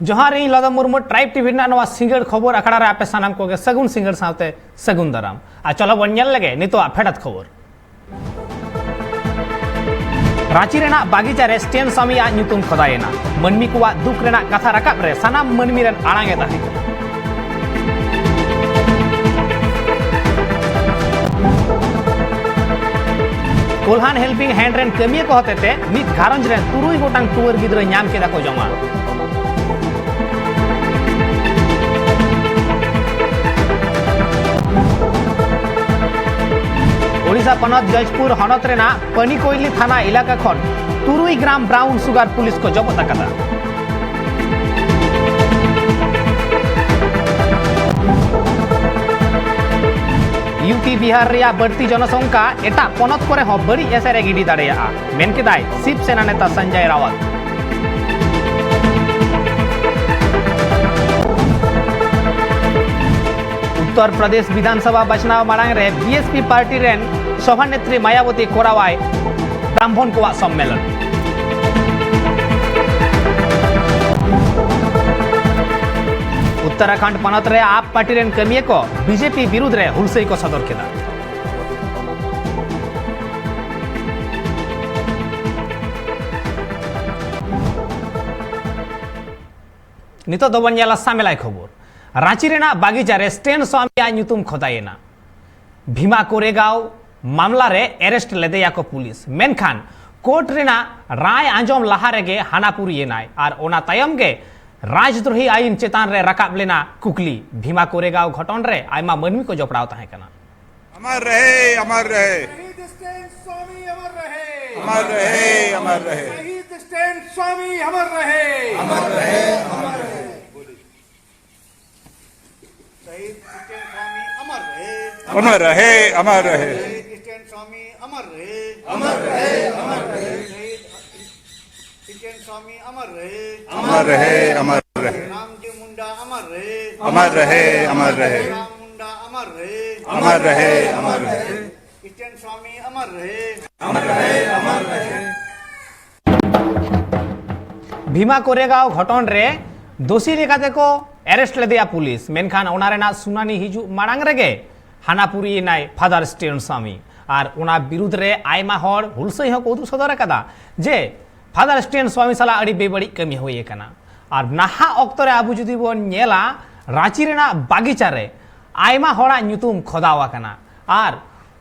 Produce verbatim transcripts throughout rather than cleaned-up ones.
ᱡᱚᱦᱟᱨ, ᱤᱧ ᱞᱚᱫᱚ Murmu. Tribe TV ᱨᱮᱱᱟᱜ ᱱᱚᱣᱟ ᱥᱤᱸᱜᱟᱹᱲ ᱠᱷᱚᱵᱚᱨ ᱟᱠᱷᱲᱟ ᱨᱮ ᱟᱯᱮ ᱥᱟᱱᱟᱢ ᱠᱚᱜᱮ ᱥᱟᱹᱜᱩᱱ ᱥᱤᱸᱜᱟᱹᱲ ᱥᱟᱶᱛᱮ ᱥᱟᱹᱜᱩᱱ ᱫᱟᱨᱟᱢ᱾ ᱟᱨ ᱪᱚᱞᱚ ᱵᱚᱱ ᱧᱮᱞ ᱞᱮᱜᱮ ᱱᱤᱛᱚᱜᱟᱜ ᱯᱷᱮᱰᱟᱛ ᱠᱷᱚᱵᱚᱨ᱾ ᱨᱟᱸᱪᱤ ᱨᱮᱱᱟᱜ ᱵᱟᱜᱤᱪᱟ ᱨᱮ ᱥᱴᱮᱱ ᱥᱟᱢᱤᱭᱟᱜ ᱧᱩᱛᱩᱢ ᱠᱷᱚᱫᱟᱭᱮᱱᱟ᱾ ᱢᱟᱹᱱᱢᱤ ᱠᱚᱣᱟᱜ ᱫᱩᱠ ᱨᱮᱱᱟᱜ ᱠᱟᱛᱷᱟ ᱨᱟᱠᱟᱵ ᱨᱮ ᱥᱟᱱᱟᱢ ᱢᱟᱹᱱᱢᱤ ᱨᱮᱱ ᱟᱲᱟᱝ ᱮ ᱛᱟᱦᱮᱸ ᱠᱟᱱᱟ᱾ ᱠᱳᱞᱦᱟᱱ ᱦᱮᱞᱯᱤᱝ ᱦᱮᱱᱰ ᱨᱮᱱ ᱠᱟᱹᱢᱤᱭᱟᱹ ᱠᱚ ᱦᱚᱛᱮᱛᱮ ᱢᱤᱫ ᱜᱷᱟᱨᱚᱸᱡᱽ ᱨᱮᱱ ᱛᱩᱨᱩᱭ ᱜᱚᱴᱟᱝ ᱴᱩᱣᱟᱹᱨ ᱜᱤᱫᱽᱨᱟᱹ ᱧᱟᱢ ᱠᱮᱫᱟ ᱠᱚ ᱡᱚᱢᱟᱜ᱾ ᱳᱰᱤᱥᱟ ᱯᱚᱱᱚᱛ ᱡᱟᱡᱽᱯᱩᱨ ᱦᱚᱱᱚᱛ ᱨᱮᱱᱟᱜ ᱯᱟᱱᱤᱠᱳᱭᱞᱤ ᱛᱷᱟᱱᱟ ᱮᱞᱟᱠᱟ ᱠᱷᱚᱱ ᱛᱩᱨᱩᱭ ᱜᱨᱟᱢ ᱵᱨᱟᱣᱩᱱ ᱥᱩᱜᱟᱨ ᱯᱩᱞᱤᱥ ᱠᱚ ᱡᱚᱵᱚᱫ ᱟᱠᱟᱫᱟ᱾ ᱭᱩ ᱯᱤ ᱵᱤᱦᱟᱨ ᱨᱮᱭᱟᱜ ᱵᱟᱹᱲᱛᱤ ᱡᱚᱱᱚᱥᱚᱝᱠᱷᱟ ᱮᱴᱟᱜ ᱯᱚᱱᱚᱛ ᱠᱚᱨᱮ ᱦᱚᱸ ᱵᱟᱹᱲᱤᱡ ᱮᱥᱮᱨ ᱮ ᱜᱤᱰᱤ ᱫᱟᱲᱮᱭᱟᱜᱼᱟ, ᱢᱮᱱ ᱠᱮᱫᱟᱭ ᱥᱤᱵ ᱥᱮᱱᱟ ᱱᱮᱛᱟ ᱥᱚᱧᱡᱚᱭ ᱨᱟᱣᱟᱛ᱾ ᱩᱛᱛᱚᱨ ᱯᱨᱚᱫᱮᱥ ᱵᱤᱫᱷᱟᱱ ᱥᱚᱵᱷᱟ ᱵᱟᱪᱷᱱᱟᱣ ᱢᱟᱲᱟᱝ ᱨᱮ ᱵᱤ ᱮᱥ ᱯᱤ ᱯᱟᱨᱴᱤ ᱨᱮᱱ ᱥᱚᱵᱷᱟᱱᱮᱛᱨᱤ ᱢᱟᱭᱟᱵᱚᱛᱤ ᱠᱚᱨᱟᱣᱟᱭ ᱵᱨᱟᱦᱢᱚᱱ ᱠᱚᱣᱟᱜ ᱥᱚᱢᱢᱮᱞᱚᱱ᱾ ᱩᱛᱛᱚᱨᱟᱠᱷᱚᱸᱰ ᱯᱚᱱᱚᱛ ᱨᱮ ᱟᱯ ᱯᱟᱨᱴᱤ ᱨᱮᱱ ᱠᱟᱹᱢᱤᱭᱟᱹ ᱠᱚ ᱵᱤ ᱡᱮ ᱯᱤ ᱵᱤᱨᱩᱫᱽ ᱨᱮ ᱦᱩᱞᱥᱟᱹᱭ ᱠᱚ ᱥᱚᱫᱚᱨ ᱠᱮᱫᱟ᱾ ᱱᱤᱛᱚᱜ ᱫᱚᱵᱚᱱ ᱧᱮᱞᱟ ᱥᱟᱢᱮᱞᱟᱭ ᱠᱷᱚᱵᱚᱨ᱾ ᱨᱟᱸᱪᱤ ᱨᱮᱱᱟᱜ ᱵᱟᱜᱤᱪᱟ ᱨᱮ ᱥᱴᱮᱱ ᱥᱣᱟᱢᱤᱭᱟᱜ ᱧᱩᱛᱩᱢ ᱠᱷᱚᱫᱟᱭᱮᱱᱟ᱾ ᱵᱷᱤᱢᱟ ᱠᱳᱨᱮᱜᱟᱣ ᱢᱟᱢᱞᱟ ᱨᱮ ᱮᱨᱮᱥᱴ ᱞᱮᱫᱮᱭᱟ ᱠᱚ ᱯᱩᱞᱤᱥ, ᱢᱮᱱᱠᱷᱟᱱ ᱠᱳᱨᱴ ᱨᱮᱱᱟᱜ ᱨᱟᱭ ᱟᱸᱡᱚᱢ ᱞᱟᱦᱟ ᱨᱮᱜᱮ ᱦᱟᱱᱟᱯᱩᱨᱤᱭᱮᱱᱟᱭ ᱟᱨ ᱚᱱᱟ ᱛᱟᱭᱚᱢ ᱜᱮ ᱨᱟᱡᱽᱫᱨᱳᱦᱤ ᱟᱭᱤᱱ ᱪᱮᱛᱟᱱ ᱨᱮ ᱨᱟᱠᱟᱵ ᱞᱮᱱᱟ ᱠᱩᱠᱞᱤ᱾ ᱵᱷᱤᱢᱟ ᱠᱳᱨᱮᱜᱟᱣ ᱜᱷᱚᱴᱚᱱ ᱨᱮ ᱟᱭᱢᱟ ᱢᱟᱹᱱᱢᱤ ᱠᱚ ᱡᱚᱯᱲᱟᱣ ᱛᱟᱦᱮᱸ ᱠᱟᱱᱟ᱾ अमर रहे, अमर रहे। शहीद स्टैन स्वामी अमर रहे। अमर रहे, अमर रहे। शहीद स्टैन स्वामी अमर रहे। अमर रहे, अमर रहे। शहीद स्टैन स्वामी अमर रहे। अमर रहे, अमर रहे। शहीद स्टैन स्वामी अमर रहे। अमर रहे, अमर रहे। शहीद स्टैन स्वामी अमर रहे। अमर रहे, अमर रहे। रामजी मुंडा अमर रहे। अमर रहे, अमर रहे। राम मुंडा अमर रहे। अमर रहे, अमर रहे। स्टैन स्वामी अमर रहे। ᱵᱷᱤᱢᱟ ᱠᱳᱨᱮᱜᱟᱣ ᱜᱷᱚᱴᱚᱱ ᱨᱮ ᱫᱳᱥᱤ ᱞᱮᱠᱟᱛᱮ ᱠᱚ ᱮᱨᱮᱥᱴ ᱞᱮᱫᱮᱭᱟ ᱯᱩᱞᱤᱥ, ᱢᱮᱱᱠᱷᱟᱱ ᱚᱱᱟ ᱨᱮᱱᱟᱜ ᱥᱩᱱᱟᱱᱤ ᱦᱤᱡᱩᱜ ᱢᱟᱲᱟᱝ ᱨᱮᱜᱮ ᱦᱟᱱᱟᱯᱩᱨᱤ ᱮᱱᱟᱭ ᱯᱷᱟᱫᱟᱨ ᱥᱴᱮᱱ ᱥᱟᱢᱤ᱾ ᱟᱨ ᱚᱱᱟ ᱵᱤᱨᱩᱫᱽ ᱨᱮ ᱟᱭᱢᱟ ᱦᱚᱲ ᱦᱩᱞᱥᱟᱹᱭ ᱦᱚᱸᱠᱚ ᱩᱫᱩᱜ ᱥᱚᱫᱚᱨ ᱟᱠᱟᱫᱟ ᱡᱮ ᱯᱷᱟᱫᱟᱨ ᱥᱴᱮᱱ ᱥᱟᱢᱤ ᱥᱟᱞᱟᱜ ᱟᱹᱰᱤ ᱵᱮᱵᱟᱹᱲᱤᱡ ᱠᱟᱹᱢᱤ ᱦᱩᱭ ᱟᱠᱟᱱᱟ᱾ ᱟᱨ ᱱᱟᱦᱟᱜ ᱚᱠᱛᱚ ᱨᱮ ᱟᱵᱚ ᱡᱩᱫᱤ ᱵᱚᱱ ᱧᱮᱞᱟ, ᱨᱟᱸᱪᱤ ᱨᱮᱱᱟᱜ ᱵᱟᱜᱤᱪᱟ ᱨᱮ ᱟᱭᱢᱟ ᱦᱚᱲᱟᱜ ᱧᱩᱛᱩᱢ ᱠᱷᱚᱫᱟᱣ ᱟᱠᱟᱱᱟ᱾ ᱟᱨ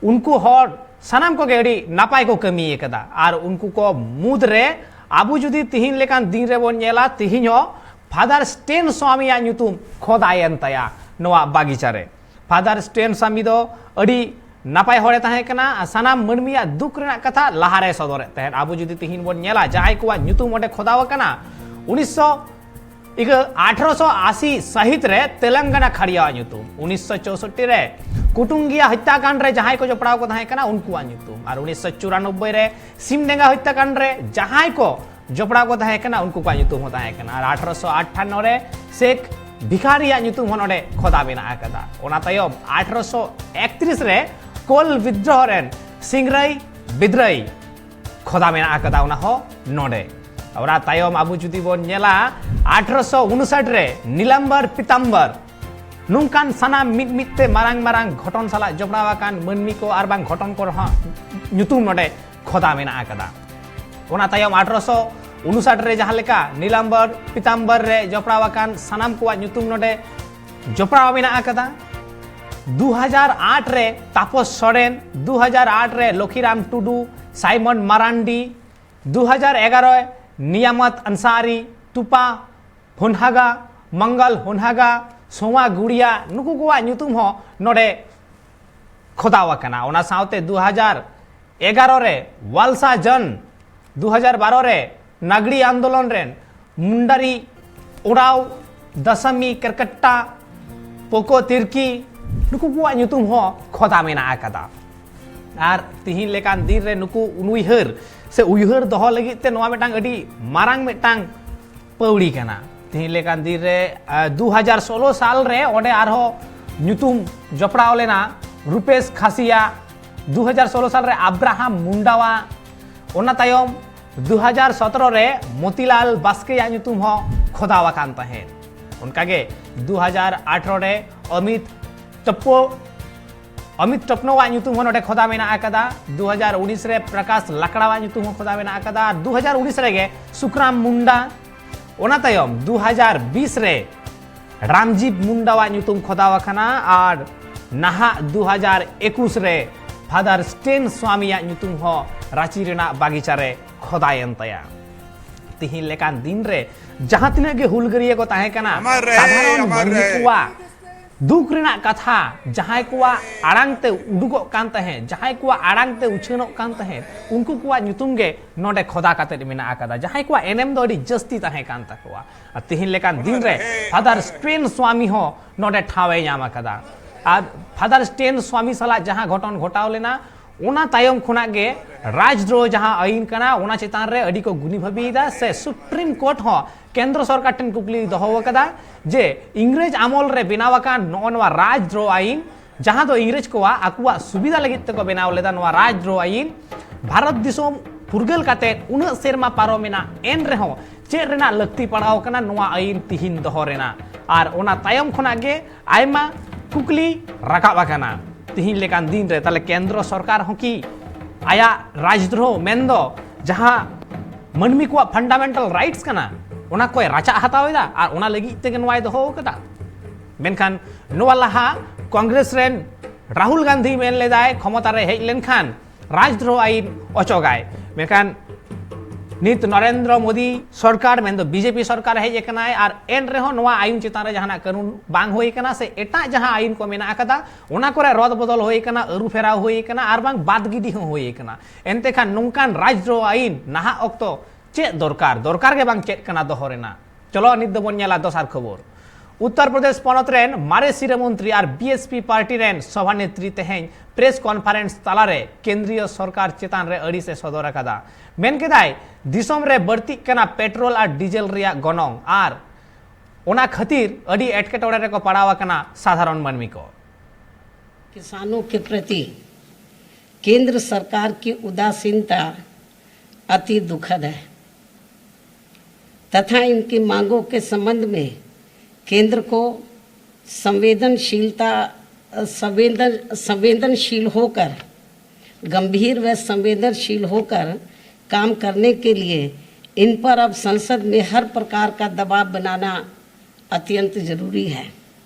ᱩᱱᱠᱩ ᱦᱚᱲ ᱥᱟᱱᱟᱢ ᱠᱚᱜᱮ ᱟᱹᱰᱤ ᱱᱟᱯᱟᱭ ᱠᱚ ᱠᱟᱹᱢᱤ ᱟᱠᱟᱫᱟ᱾ ᱟᱨ ᱩᱱᱠᱩ ᱠᱚ ᱢᱩᱫᱽ ᱨᱮ ᱟᱵᱚ ᱡᱩᱫᱤ ᱛᱤᱦᱤᱧ ᱞᱮᱠᱟᱱ ᱫᱤᱱ ᱨᱮᱵᱚᱱ ᱧᱮᱞᱟ, ᱛᱤᱦᱤᱧ ᱦᱚᱸ ᱯᱷᱟᱫᱟᱨ ᱥᱴᱮᱱ ᱥᱣᱟᱢᱤᱭᱟᱜ ᱧᱩᱛᱩᱢ ᱠᱷᱚᱫᱟᱭᱮᱱ ᱛᱟᱭᱟ ᱱᱚᱣᱟ ᱵᱟᱜᱤᱪᱟ ᱨᱮ᱾ ᱯᱷᱟᱫᱟᱨ ᱥᱴᱮᱱ ᱥᱟᱢᱤ ᱫᱚ ᱟᱹᱰᱤ ᱱᱟᱯᱟᱭ ᱦᱚᱲᱮ ᱛᱟᱦᱮᱸ ᱠᱟᱱᱟ ᱟᱨ ᱥᱟᱱᱟᱢ ᱢᱟᱹᱱᱢᱤᱭᱟᱜ ᱫᱩᱠ ᱨᱮᱱᱟᱜ ᱠᱟᱛᱷᱟ ᱞᱟᱦᱟᱨᱮ ᱥᱚᱫᱚᱨᱮᱫ ᱛᱟᱦᱮᱸᱫ᱾ ᱟᱵᱚ ᱡᱩᱫᱤ ᱛᱤᱦᱤᱧ ᱵᱚᱱ ᱧᱮᱞᱟ, ᱡᱟᱦᱟᱸᱭ ᱠᱚᱣᱟᱜ ᱧᱩᱛᱩᱢ ᱚᱸᱰᱮ ᱠᱷᱚᱫᱟᱣ ᱟᱠᱟᱱᱟ, ᱩᱱᱤᱥᱥᱚ ᱤᱠᱟᱹ ᱟᱴᱷᱨᱚᱥᱚ ᱟᱥᱤ ᱥᱟᱹᱦᱤᱛ ᱨᱮ ᱛᱮᱞᱮᱝᱜᱟᱱᱟ ᱠᱷᱟᱲᱤᱭᱟᱣᱟᱜ ᱧᱩᱛᱩᱢ, ᱩᱱᱤᱥᱥᱚ ᱪᱳᱥᱚᱴᱴᱤ ᱨᱮ ᱠᱩᱴᱩᱝᱜᱤᱭᱟ ᱦᱚᱛᱭᱟᱠᱟᱸᱰ ᱨᱮ ᱡᱟᱦᱟᱸᱭ ᱠᱚ ᱡᱚᱯᱲᱟᱣ ᱠᱚ ᱛᱟᱦᱮᱸ ᱠᱟᱱᱟ, ᱩᱱᱠᱩᱣᱟᱜ ᱧᱩᱛᱩᱢ, ᱟᱨ ᱩᱱᱤᱥᱥᱚ ᱪᱩᱨᱟᱱᱚᱵᱵᱳᱭ ᱨᱮ ᱥᱤᱢᱰᱮᱸᱜᱟ ᱦᱚᱛᱭᱟᱠᱟᱸᱰ ᱨᱮ ᱡᱟᱦᱟᱸᱭ ᱠᱚ ᱡᱚᱯᱲᱟᱣ ᱠᱚ ᱛᱟᱦᱮᱸ ᱠᱟᱱᱟ, ᱩᱱᱠᱩ ᱠᱚᱣᱟᱜ ᱧᱩᱛᱩᱢ ᱦᱚᱸ ᱛᱟᱦᱮᱸ ᱠᱟᱱᱟ᱾ ᱟᱨ ᱟᱴᱷᱨᱚᱥᱚ ᱟᱴᱷᱟᱱᱱᱚ ᱨᱮ ᱥᱮᱠᱷ ᱵᱷᱤᱠᱷᱟᱨᱤᱭᱟᱜ ᱧᱩᱛᱩᱢ ᱦᱚᱸ ᱱᱚᱰᱮ ᱠᱷᱚᱫᱟ ᱢᱮᱱᱟᱜ ᱟᱠᱟᱫᱟ᱾ ᱚᱱᱟ ᱛᱟᱭᱚᱢ ᱟᱴᱷᱨᱚᱥᱚ ᱮᱠᱛᱨᱤᱥ ᱨᱮ ᱠᱳᱞ ᱵᱤᱫᱽᱫᱨᱳᱦᱚ ᱨᱮᱱ ᱥᱤᱝᱨᱟᱹᱭ ᱵᱤᱫᱽᱨᱟᱹᱭᱤ ᱠᱷᱚᱫᱟ ᱢᱮᱱᱟᱜ ᱟᱠᱟᱫᱟ, ᱚᱱᱟ ᱦᱚᱸ ᱱᱚᱰᱮ᱾ ᱚᱱᱟ ᱛᱟᱭᱚᱢ ᱟᱵᱚ ᱡᱩᱫᱤ ᱵᱚᱱ ᱧᱮᱞᱟ, ᱟᱴᱷᱨᱚᱥᱚ ᱩᱱᱩᱥᱟᱴ ᱨᱮ ᱱᱤᱞᱟᱢᱵᱚᱨ ᱯᱤᱛᱟᱢᱵᱚᱨ, ᱱᱚᱝᱠᱟᱱ ᱥᱟᱱᱟᱢ ᱢᱤᱫ ᱢᱤᱫ ᱛᱮ ᱢᱟᱨᱟᱝ ᱢᱟᱨᱟᱝ ᱜᱷᱚᱴᱚᱱ ᱥᱟᱞᱟᱜ ᱡᱚᱯᱲᱟᱣ ᱟᱠᱟᱱ ᱢᱟᱹᱱᱢᱤ ᱠᱚ ᱟᱨ ᱵᱟᱝ ᱜᱷᱚᱴᱚᱱ ᱠᱚ ᱨᱮᱦᱚᱸ ᱧᱩᱛᱩᱢ ᱱᱚᱰᱮ ᱠᱷᱚᱫᱟ ᱢᱮᱱᱟᱜ ᱟᱠᱟᱫᱟ᱾ ᱚᱱᱟ ᱛᱟᱭᱚᱢ ᱟᱴᱷᱨᱚᱥᱚ ᱩᱱᱩᱥᱟᱴ ᱨᱮ ᱡᱟᱦᱟᱸ ᱞᱮᱠᱟ ᱱᱤᱞᱟᱢᱵᱚᱨ ᱯᱤᱛᱟᱢᱵᱚᱨ ᱨᱮ ᱡᱚᱯᱲᱟᱣ ᱟᱠᱟᱱ ᱥᱟᱱᱟᱢ ᱠᱚᱣᱟᱜ ᱧᱩᱛᱩᱢ ᱱᱚᱰᱮ ᱡᱚᱯᱲᱟᱣ ᱢᱮᱱᱟᱜ ᱟᱠᱟᱫᱟ᱾ ᱫᱩ ᱦᱟᱡᱟᱨ ᱟᱴ ᱨᱮ ᱛᱟᱯᱚᱥ ᱥᱚᱨᱮᱱ, ᱫᱩ ᱦᱟᱡᱟᱨ ᱟᱴ ᱨᱮ ᱞᱚᱠᱷᱤᱨᱟᱢ ᱴᱩᱰᱩ, ᱥᱟᱭᱢᱚᱱ ᱢᱟᱨᱟᱱᱰᱤ, ᱫᱩ ᱦᱟᱡᱟᱨ ᱮᱜᱟᱨᱚ ᱨᱮ ᱱᱤᱭᱟᱢᱟᱛ ᱟᱱᱥᱟᱨᱤ, ᱴᱩᱯᱟ ᱦᱚᱱᱦᱟᱜᱟ, ᱢᱚᱝᱜᱚᱞ ᱦᱚᱱᱦᱟᱜᱟ, ᱥᱳᱢᱟ ᱜᱩᱲᱤᱭᱟ, ᱱᱩᱠᱩ ᱠᱚᱣᱟᱜ ᱧᱩᱛᱩᱢ ᱦᱚᱸ ᱱᱚᱰᱮ ᱠᱷᱚᱫᱟᱣ ᱟᱠᱟᱱᱟ᱾ ᱚᱱᱟ ᱥᱟᱶᱛᱮ ᱫᱩ ᱦᱟᱡᱟᱨ ᱮᱜᱟᱨᱚ ᱨᱮ ᱣᱟᱞᱥᱟ ᱡᱚᱱ, ᱫᱩ ᱦᱟᱡᱟᱨ ᱵᱟᱨᱚ ᱨᱮ ᱱᱟᱜᱽᱲᱤ ᱟᱱᱫᱳᱞᱚᱱ ᱨᱮᱱ ᱢᱩᱱᱰᱟᱨᱤ ᱳᱨᱟᱣ, ᱫᱟᱥᱟᱢᱤ ᱠᱮᱨᱠᱟᱴᱴᱟ, ᱯᱳᱠᱳ ᱛᱤᱨᱠᱤ, ᱱᱩᱠᱩ ᱠᱚᱣᱟᱜ ᱧᱩᱛᱩᱢ ᱦᱚᱸ ᱠᱷᱚᱫᱟ ᱢᱮᱱᱟᱜ ᱟᱠᱟᱫᱟ᱾ ᱟᱨ ᱛᱤᱦᱤᱧ ᱞᱮᱠᱟᱱ ᱫᱤᱱ ᱨᱮ ᱱᱩᱠᱩ ᱩᱱᱩᱭᱦᱟᱹᱨ ᱥᱮ ᱩᱭᱦᱟᱹᱨ ᱫᱚᱦᱚ ᱞᱟᱹᱜᱤᱫ ᱛᱮ ᱱᱚᱣᱟ ᱢᱤᱫᱴᱟᱝ ᱟᱹᱰᱤ ᱢᱟᱨᱟᱝ ᱢᱤᱫᱴᱟᱝ ᱯᱟᱹᱣᱲᱤ ᱠᱟᱱᱟ᱾ ᱛᱤᱦᱤᱧ ᱞᱮᱠᱟᱱ ᱫᱤᱱ ᱨᱮ, ᱟᱸ, ᱫᱩ ᱦᱟᱡᱟᱨ ᱥᱳᱞᱳ ᱥᱟᱞ ᱨᱮ ᱚᱸᱰᱮ ᱟᱨᱦᱚᱸ ᱧᱩᱛᱩᱢ ᱡᱚᱯᱲᱟᱣ ᱞᱮᱱᱟ ᱨᱩᱯᱮᱥ ᱠᱷᱟᱥᱤᱭᱟ, ᱫᱩ ᱦᱟᱡᱟᱨ ᱥᱳᱞᱳ ᱥᱟᱞ ᱨᱮ ᱟᱵᱨᱟᱦᱟᱢ ᱢᱩᱱᱰᱟᱣᱟ, ᱚᱱᱟ ᱛᱟᱭᱚᱢ ᱫᱩ ᱦᱟᱡᱟᱨ ᱥᱚᱛᱨᱚ ᱨᱮ ᱢᱚᱛᱤᱞᱟᱞ ᱵᱟᱥᱠᱮᱭᱟᱜ ᱧᱩᱛᱩᱢ ᱦᱚᱸ ᱠᱷᱚᱫᱟᱣ ᱟᱠᱟᱱ ᱛᱟᱦᱮᱸᱫ᱾ ᱚᱱᱠᱟᱜᱮ ᱫᱩ ᱦᱟᱡᱟᱨ ᱟᱴᱷᱨᱚ ᱨᱮ ᱚᱢᱤᱛ ᱴᱚᱯᱯᱳ ᱚᱢᱤᱛ ᱴᱚᱯᱱᱳᱣᱟᱜ ᱧᱩᱛᱩᱢ ᱦᱚᱸ ᱱᱚᱰᱮ ᱠᱷᱚᱫᱟ ᱢᱮᱱᱟᱜ ᱟᱠᱟᱫᱟ᱾ ᱫᱩ ᱦᱟᱡᱟᱨ ᱩᱱᱤᱥ ᱨᱮ ᱯᱨᱟᱠᱟᱥ ᱞᱟᱠᱲᱟᱣᱟᱜ ᱧᱩᱛᱩᱢ ᱦᱚᱸ ᱠᱷᱚᱫᱟ ᱢᱮᱱᱟᱜ ᱟᱠᱟᱫᱟ᱾ ᱟᱨ ᱫᱩ ᱦᱟᱡᱟᱨ ᱩᱱᱤᱥ ᱨᱮᱜᱮ ᱥᱩᱠᱨᱟᱢ ᱢᱩᱱᱰᱟ, ᱚᱱᱟ ᱛᱟᱭᱚᱢ ᱫᱩ ᱦᱟᱡᱟᱨ ᱵᱤᱥ ᱨᱮ ᱨᱟᱢᱡᱤᱵ ᱢᱩᱱᱰᱟᱣᱟᱜ ᱧᱩᱛᱩᱢ ᱠᱷᱚᱫᱟᱣ ᱟᱠᱟᱱᱟ᱾ ᱟᱨ ᱱᱟᱦᱟᱜ ᱫᱩ ᱦᱟᱡᱟᱨ ᱮᱠᱩᱥ ᱨᱮ ᱯᱷᱟᱫᱟᱨ ᱥᱴᱮᱱ ᱥᱣᱟᱢᱤᱭᱟᱜ ᱧᱩᱛᱩᱢ ᱦᱚᱸ ᱨᱟᱸᱪᱤ ᱨᱮᱱᱟᱜ ᱵᱟᱜᱤᱪᱟ ᱨᱮ ᱠᱷᱚᱫᱟᱭᱮᱱ ᱛᱟᱭᱟ᱾ ᱛᱤᱦᱤᱧ ᱞᱮᱠᱟᱱ ᱫᱤᱱ ᱨᱮ ᱡᱟᱦᱟᱸ ᱛᱤᱱᱟᱹᱜ ᱜᱮ ᱦᱩᱞᱜᱟᱹᱨᱤᱭᱟᱹ ᱠᱚ ᱛᱟᱦᱮᱸ ᱠᱟᱱᱟ, ᱟᱢᱟᱨ ᱨᱮ, ᱥᱟᱫᱷᱟᱨᱚᱱ ᱟᱢᱟᱨ ᱢᱟᱹᱱᱢᱤ ᱨᱮ᱾ ᱠᱚᱣᱟᱜ ᱫᱩᱠ ᱨᱮᱱᱟᱜ ᱠᱟᱛᱷᱟ ᱡᱟᱦᱟᱸᱭ ᱠᱚᱣᱟᱜ ᱟᱲᱟᱝ ᱛᱮ ᱩᱰᱩᱠᱚᱜ ᱠᱟᱱ ᱛᱟᱦᱮᱸᱫ, ᱡᱟᱦᱟᱸᱭ ᱠᱚᱣᱟᱜ ᱟᱲᱟᱝ ᱛᱮ ᱩᱪᱷᱟᱹᱱᱚᱜ ᱠᱟᱱ ᱛᱟᱦᱮᱸᱫ, ᱩᱱᱠᱩ ᱠᱚᱣᱟᱜ ᱧᱩᱛᱩᱢ ᱜᱮ ᱱᱚᱰᱮ ᱠᱷᱚᱫᱟ ᱠᱟᱛᱮᱫ ᱢᱮᱱᱟᱜ ᱟᱠᱟᱫᱟ, ᱡᱟᱦᱟᱸᱭ ᱠᱚᱣᱟᱜ ᱮᱱᱮᱢ ᱫᱚ ᱟᱹᱰᱤ ᱡᱟᱹᱥᱛᱤ ᱛᱟᱦᱮᱸ ᱠᱟᱱ ᱛᱟᱠᱚᱣᱟ᱾ ᱟᱨ ᱛᱤᱦᱤᱧ ᱞᱮᱠᱟᱱ ᱫᱤᱱ ᱨᱮ ᱯᱷᱟᱫᱟᱨ ᱥᱴᱨᱮᱱ ᱥᱣᱟᱢᱤ ᱦᱚᱸ ᱱᱚᱰᱮ ᱴᱷᱟᱶ ᱮ ᱧᱟᱢ ᱟᱠᱟᱫᱟ᱾ ᱟᱨ ᱯᱷᱟᱫᱟᱨ ᱥᱴᱨᱮᱱ ᱥᱣᱟᱢᱤ ᱥᱟᱞᱟᱜ ᱡᱟᱦᱟᱸ ᱜᱷᱚᱴᱚᱱ ᱜᱷᱚᱴᱟᱣ ᱞᱮᱱᱟ, ᱚᱱᱟ ᱛᱟᱭᱚᱢ ᱠᱷᱚᱱᱟᱜ ᱜᱮ ᱨᱟᱡᱽᱫᱨᱳᱦ ᱡᱟᱦᱟᱸ ᱟᱹᱭᱤᱱ ᱠᱟᱱᱟ, ᱚᱱᱟ ᱪᱮᱛᱟᱱ ᱨᱮ ᱟᱹᱰᱤ ᱠᱚ ᱜᱩᱱᱤ ᱵᱷᱟᱹᱵᱤᱭᱮᱫᱟ᱾ ᱥᱮ ᱥᱩᱯᱨᱤᱢ ᱠᱳᱨᱴ ᱦᱚᱸ ᱠᱮᱱᱫᱨᱚ ᱥᱚᱨᱠᱟᱨ ᱴᱷᱮᱱ ᱠᱩᱠᱞᱤᱭ ᱫᱚᱦᱚ ᱟᱠᱟᱫᱟ ᱡᱮ ᱤᱝᱨᱮᱡᱽ ᱟᱢᱚᱞ ᱨᱮ ᱵᱮᱱᱟᱣ ᱟᱠᱟᱱ ᱱᱚᱜᱼᱚ ᱱᱚᱣᱟ ᱨᱟᱡᱽᱫᱨᱳᱦ ᱟᱹᱭᱤᱱ, ᱡᱟᱦᱟᱸ ᱫᱚ ᱤᱝᱨᱮᱡᱽ ᱠᱚᱣᱟᱜ ᱟᱠᱚᱣᱟᱜ ᱥᱩᱵᱤᱫᱷᱟ ᱞᱟᱹᱜᱤᱫ ᱛᱮᱠᱚ ᱵᱮᱱᱟᱣ ᱞᱮᱫᱟ, ᱱᱚᱣᱟ ᱨᱟᱡᱽᱫᱨᱳᱦ ᱟᱹᱭᱤᱱ ᱵᱷᱟᱨᱚᱛ ᱫᱤᱥᱚᱢ ᱯᱷᱩᱨᱜᱟᱹᱞ ᱠᱟᱛᱮ ᱩᱱᱟᱹᱜ ᱥᱮᱨᱢᱟ ᱯᱟᱨᱚᱢᱮᱱᱟ, ᱮᱱ ᱨᱮᱦᱚᱸ ᱪᱮᱫ ᱨᱮᱱᱟᱜ ᱞᱟᱹᱠᱛᱤ ᱯᱟᱲᱟᱣ ᱠᱟᱱᱟ ᱱᱚᱣᱟ ᱟᱹᱭᱤᱱ ᱛᱤᱦᱤᱧ ᱫᱚᱦᱚ ᱨᱮᱱᱟᱜ? ᱟᱨ ᱚᱱᱟ ᱛᱟᱭᱚᱢ ᱠᱷᱚᱱᱟᱜ ᱜᱮ ᱟᱭᱢᱟ ᱠᱩᱠᱞᱤ ᱨᱟᱠᱟᱵ ᱟᱠᱟᱱᱟ ᱛᱤᱦᱤᱧ ᱞᱮᱠᱟᱱ ᱫᱤᱱ ᱨᱮ᱾ ᱛᱟᱦᱞᱮ ᱠᱮᱱᱫᱨᱚ ᱥᱚᱨᱠᱟᱨ ᱦᱚᱸ ᱠᱤ ᱟᱭᱟᱜ ᱨᱟᱡᱽᱫᱨᱳᱦ ᱢᱮᱱᱫᱚ ᱡᱟᱦᱟᱸ ᱢᱟᱹᱱᱢᱤ ᱠᱚᱣᱟᱜ ᱯᱷᱟᱱᱰᱟᱢᱮᱱᱴᱟᱞ ᱨᱟᱭᱤᱴᱥ ᱠᱟᱱᱟ, ᱚᱱᱟ ᱠᱚᱭ ᱨᱟᱪᱟᱜ ᱦᱟᱛᱟᱣ ᱮᱫᱟ ᱟᱨ ᱚᱱᱟ ᱞᱟᱹᱜᱤᱫ ᱛᱮᱜᱮ ᱱᱚᱣᱟᱭ ᱫᱚᱦᱚ ᱟᱠᱟᱫᱟ? ᱢᱮᱱᱠᱷᱟᱱ ᱱᱚᱣᱟ ᱞᱟᱦᱟ ᱠᱚᱝᱜᱨᱮᱥ ᱨᱮᱱ ᱨᱟᱦᱩᱞ ᱜᱟᱱᱫᱷᱤ ᱢᱮᱱ ᱞᱮᱫᱟᱭ, ᱠᱷᱚᱢᱚᱛᱟ ᱨᱮ ᱦᱮᱡ ᱞᱮᱱᱠᱷᱟᱱ ᱨᱟᱡᱽᱫᱨᱳᱦ ᱟᱭᱤᱱ ᱚᱪᱚᱜᱟᱭ᱾ ᱢᱮᱱᱠᱷᱟᱱ ᱱᱤᱛ ᱱᱚᱨᱮᱱᱫᱨᱚ ᱢᱳᱫᱤ ᱥᱚᱨᱠᱟᱨ, ᱢᱮᱱᱫᱚ ᱵᱤᱡᱮᱯᱤ ᱥᱚᱨᱠᱟᱨ ᱦᱮᱡ ᱟᱠᱟᱱᱟᱭ ᱟᱨ ᱮᱱ ᱨᱮᱦᱚᱸ ᱱᱚᱣᱟ ᱟᱭᱤᱱ ᱪᱮᱛᱟᱱ ᱨᱮ ᱡᱟᱦᱟᱱᱟᱜ ᱠᱟᱹᱱᱩᱱ ᱵᱟᱝ ᱦᱩᱭ ᱟᱠᱟᱱᱟ, ᱥᱮ ᱮᱴᱟᱜ ᱡᱟᱦᱟᱸ ᱟᱭᱤᱱ ᱠᱚ ᱢᱮᱱᱟᱜ ᱟᱠᱟᱫᱟ, ᱚᱱᱟ ᱠᱚᱨᱮ ᱨᱚᱫ ᱵᱚᱫᱚᱞ ᱦᱩᱭ ᱟᱠᱟᱱᱟ, ᱟᱹᱨᱩ ᱯᱷᱮᱨᱟᱣ ᱦᱩᱭ ᱟᱠᱟᱱᱟ ᱟᱨ ᱵᱟᱝ ᱵᱟᱫ ᱜᱤᱰᱤ ᱦᱚᱸ ᱦᱩᱭ ᱟᱠᱟᱱᱟ᱾ ᱮᱱᱛᱮ ᱠᱷᱟᱱ ᱱᱚᱝᱠᱟᱱ ᱨᱟᱡᱽᱫᱨᱳᱦ ᱟᱭᱤᱱ ᱱᱟᱦᱟᱜ ᱚᱠᱛᱚ ᱪᱮᱫ ᱫᱚᱨᱠᱟᱨ? ᱫᱚᱨᱠᱟᱨ ᱜᱮ ᱵᱟᱝ ᱪᱮᱫ ᱠᱟᱱᱟ ᱫᱚᱦᱚ ᱨᱮᱱᱟᱜ᱾ ᱪᱚᱞᱚ ᱱᱤᱛ ᱫᱚᱵᱚᱱ ᱧᱮᱞᱟ ᱫᱚᱥᱟᱨ ᱠᱷᱚᱵᱚᱨ᱾ ᱩᱛᱛᱚᱨ ᱯᱨᱚᱫᱮᱥ ᱯᱚᱱᱚᱛ ᱨᱮᱱ ᱢᱟᱨᱮ ᱥᱤᱨᱟᱹ ᱢᱚᱱᱛᱨᱤ ᱟᱨ ᱵᱤ ᱮᱥ ᱯᱤ ᱯᱟᱨᱴᱤ ᱨᱮᱱ ᱥᱚᱵᱷᱟᱱᱮᱛᱨᱤ ᱛᱮᱦᱮᱧ ᱯᱨᱮᱥ ᱠᱚᱱᱯᱷᱟᱨᱮᱱᱥ ᱛᱟᱞᱟᱨᱮ ᱠᱮᱱᱫᱨᱤᱭᱚ ᱥᱚᱨᱠᱟᱨ ᱪᱮᱛᱟᱱ ᱨᱮ ᱟᱹᱲᱤᱥ ᱮ ᱥᱚᱫᱚᱨ ᱟᱠᱟᱫᱟ᱾ ᱢᱮᱱ ᱠᱮᱫᱟᱭ, ᱫᱤᱥᱚᱢ ᱨᱮ ᱵᱟᱹᱲᱛᱤᱜ ᱠᱟᱱᱟ ᱯᱮᱴᱨᱳᱞ ᱟᱨ ᱰᱤᱡᱮᱞ ᱨᱮᱭᱟᱜ ᱜᱚᱱᱚᱝ ᱟᱨ ᱚᱱᱟ ᱠᱷᱟᱹᱛᱤᱨ ᱟᱹᱰᱤ ᱮᱴᱠᱮᱴᱚᱬᱮ ᱨᱮᱠᱚ ᱯᱟᱲᱟᱣ ᱟᱠᱟᱱᱟ ᱥᱟᱫᱷᱟᱨᱚᱱ ᱢᱟᱹᱱᱢᱤ ᱠᱚ᱾ किसानों के प्रति केंद्र सरकार की उदासीनता अति दुखद है। तथा इनकी मांगों के संबंध में केंद्र को संवेदनशीलता संवेदन संवेदनशील होकर गंभीर व संवेदनशील होकर काम करने के लिए इन पर अब संसद में हर प्रकार का दबाव बनाना अत्यंत जरूरी है।